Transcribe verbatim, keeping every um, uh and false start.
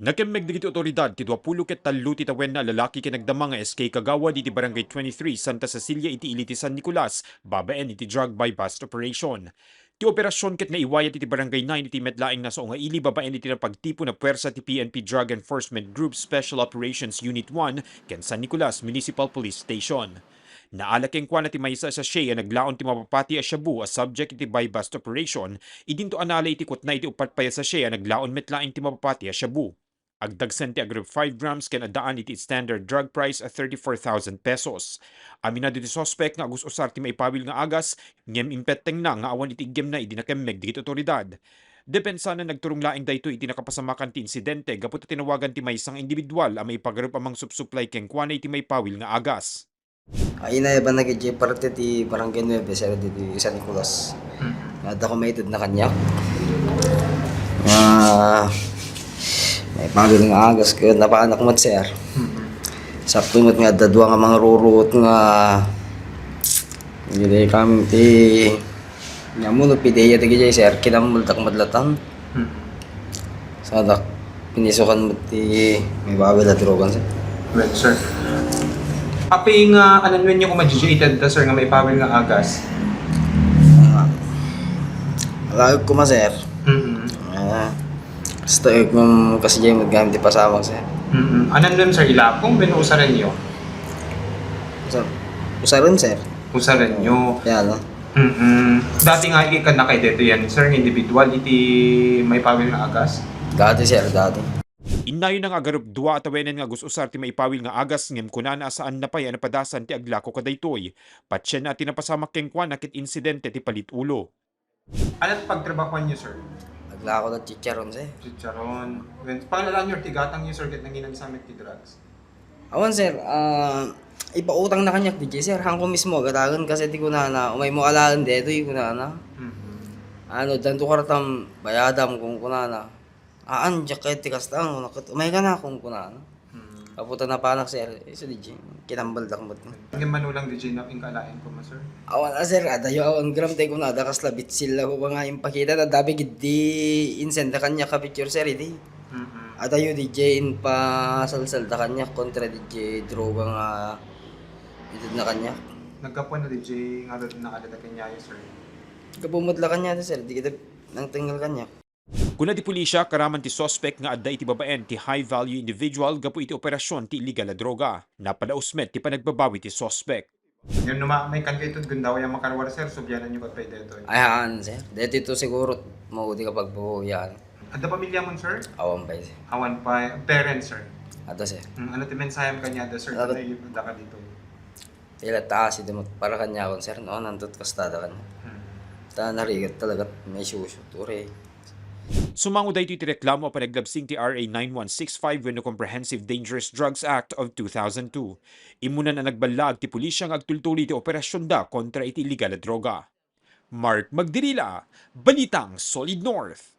Nakemmeg dagiti otoridad ti duapulo ket tallo ti tawenna a lalaki ken agdama nga S K Kagawad iti Barangay twenty-three, Santa Cecilia iti ili ti San Nicolas, babaen iti drug buy-bust operation. Ti operasion ket naiwayat iti Barangay nine iti met laeng nga sao nga ili babaen iti napagtipon a puwersa ti P N P Drug Enforcement Group Special Operations Unit one ken San Nicolas Municipal Police Station. Naala kenkuana ti maysa a sachet a naglaon ti mapapati a shabu a subject iti buy-bust operation, idinto a naala iti kutna iti uppat pay a sachet a naglaon met laeng ti mapapati a shabu. Agdagsen ti agrep five grams ken addaan iti standard drug price a thirty-four thousand pesos. Aminado ti suspek nga agus-usar ti maipawil nga agas, ngem impettengna nga awan iti iggemna idi nakemmeg dagiti otoridad. Depensana, nagturong laeng daytoy iti nakapasamakan ti insidente gapu ta tinawagan ti maysa nga individual a maipagarep a mangsupsuplay kenkuana iti maipawil nga agas. Ay, inayaban na gid parte ti Barangay nuebe, sir, ditoy San Nicolas. Mm. Nga adda kumaitedna kaniak. Nga maipawil nga agas ket napanak met, sir. Mm. Sakto met nga adda dua nga mangrurot nga, hindi kami ti, nga muno pideya ti gijay, sir, kinamultak met latan. Mm. Sadak, pinisukan met ti maipawil a droga, sir. Well, sir. Apay nga, anan wenno koma diay itedda, sir, nga maipawil nga agas? Ah, alaek koma, sir. Mm-hmm. Ah, basta, eh, kung kasi diay met gamit ti pasamak, sir. Mm-hmm. Anan wenno, sir, ilapong wenno usarenyo? Usar-, usaren, sir. Usarenyo. Kaya, no? Mm-mm. Dati nga, ikkan na kay detoy yan, sir, nga individual iti maipawil nga agas? Dati, sir, dati. Innayon na nga agarup dua a tawenen nga agus-usar ti maipawil nga agas ngem kunana a saanna pay a napadasan ti aglako kadaytoy. Patienna ti napasamak kenkuana ket insidente ti palit ulo. Ano ti pagtrabahoanyo, sir? Aglako da chicharon, sir. Chicharon. Wen, pangalaanyo ti gatangyo, sir, ket nanginansamet ti drugs? Awan, sir. Ah, ipautang na kaniak diay, sir. Hanko mismo agatagen kasi ti kunana, "Umaymo alaen detoy," kunana. Mhm. Ano, "Danto kartam bayadam," kun kunana. "Aan, diak kayat ti kasta," kuna ket, "Umayka na," kun kunana. Mhm. Gapu ta napanak, sir. Isu diay, kinambaldak met. Ngem mano lang diay, no, inka alaen koma, sir? Awan a, sir. Adayo awan gram ti kunada, kasla bitsil la ko nga impakita. Adda pay gid ti insendak kaniak a picture, sir, idi. Mm-mm. Adayo diay impasalsalda kaniak kontra diay droga nga itedna kaniak. Naggapuan na diay nga naalada kaniayo, sir? Gapu met la kaniayo, sir. Di kita nangtengngel kaniak. Kuna ti pulisya, karaman ti suspek nga adda iti babaen ti high-value individual gapu iti operasion ti illegal a droga. Napadaus met ti panagbabawi ti suspek. Ngem no ma-, maikkan kayo it'ud gundaway a makaruar, sir, subiananyo pay detoy. Ay, haan, sir. Detoy to siguro, maudi ka pagbabawian. Adda pamiliamon, sir? Awan pay, sir. Awan pay. Parents, sir? Adda, sir. Hmm, ano ti mensahem kaniada, sir? Dapat. Ano yung adda ka dito? Ila taas iti mo-, para kaniakon, sir, no? Nandot kastada kaniak. Hmm. Ta narigat talaga, may susu, ture. Sumango daytoy ti reklamo a panaglabsing ti R A nine one six five wenno Comprehensive Dangerous Drugs Act of two thousand two. Immunan a nagballaag ti pulisya nga agtultuloy ti operasionda kontra iti illegal a droga. Mark Magdirila, Balitang Solid North.